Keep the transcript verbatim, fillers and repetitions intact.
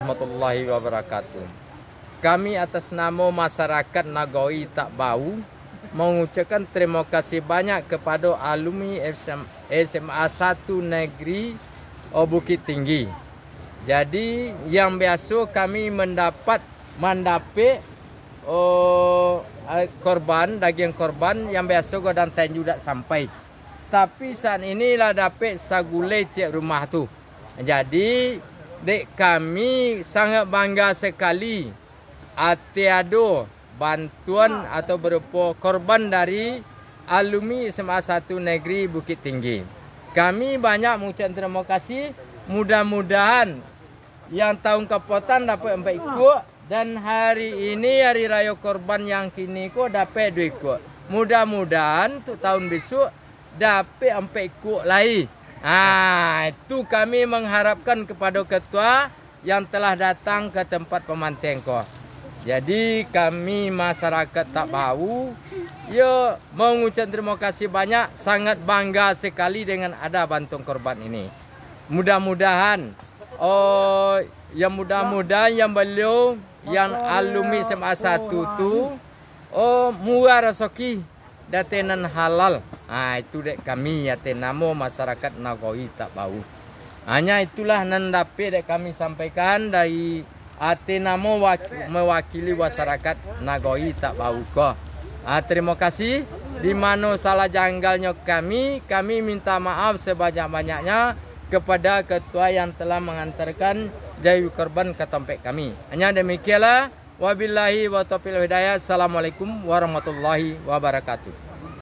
Warahmatullahi wabarakatuh. Kami atas namo masyarakat Nagoi Takbau mangucapkan terima kasih banyak kepada alumni S M, S M A satu Negeri, oh, Bukittinggi. Jadi, yang biaso kami mandapat, mandapek, oh, eh, korban, dagiang korban, yang biaso godang tanju dak sampai. Tapi, saat ini lah dapek sagulai tiap rumah tu. Jadi, dek kami sangat bangga sakali, ati ado bantuan atau berupa korban dari alumni S M A satu Negeri Bukittinggi. Kami banyak mangucapkan terima kasih. Mudah-mudahan yang tahun kapatan dapek ampek ikuak, dan hari ini hari rayo korban yang kini ko dapek duo ikuak. Mudah-mudahan untuk tahun besok dapek ampek ikuak lai. Ah, itu kami mangharapkan kepada ketua yang telah datang ka tempat pamantian ko. Jadi, kami masyarakat Takbau, yo, mangucapkan terima kasih banyak, sangat bangga sakali dengan ada bantuan korban ini. Mudah-mudahan, oh, yang mudah-mudahan yang baliau, yang alumni S M A satu tu, oh, murah rasoki, di ateh nan halal. Ha, itu dek kami, ateh namo masyarakat Nagoi Takbau. Hanya itulah nan dapek dek kami sampaikan dari ateh namo wak-, mewakili masyarakat Nagoi Takbau ko. Ha, terima kasih. Di mano salah janggalnyo kami, kami minta maaf sebanyak-banyaknya kepada ketua yang telah mengantarkan jawi korban ke tempat kami. Hanya demikianlah. Wabillahi wa taufiq wal hidayah. Assalamualaikum warahmatullahi wabarakatuh.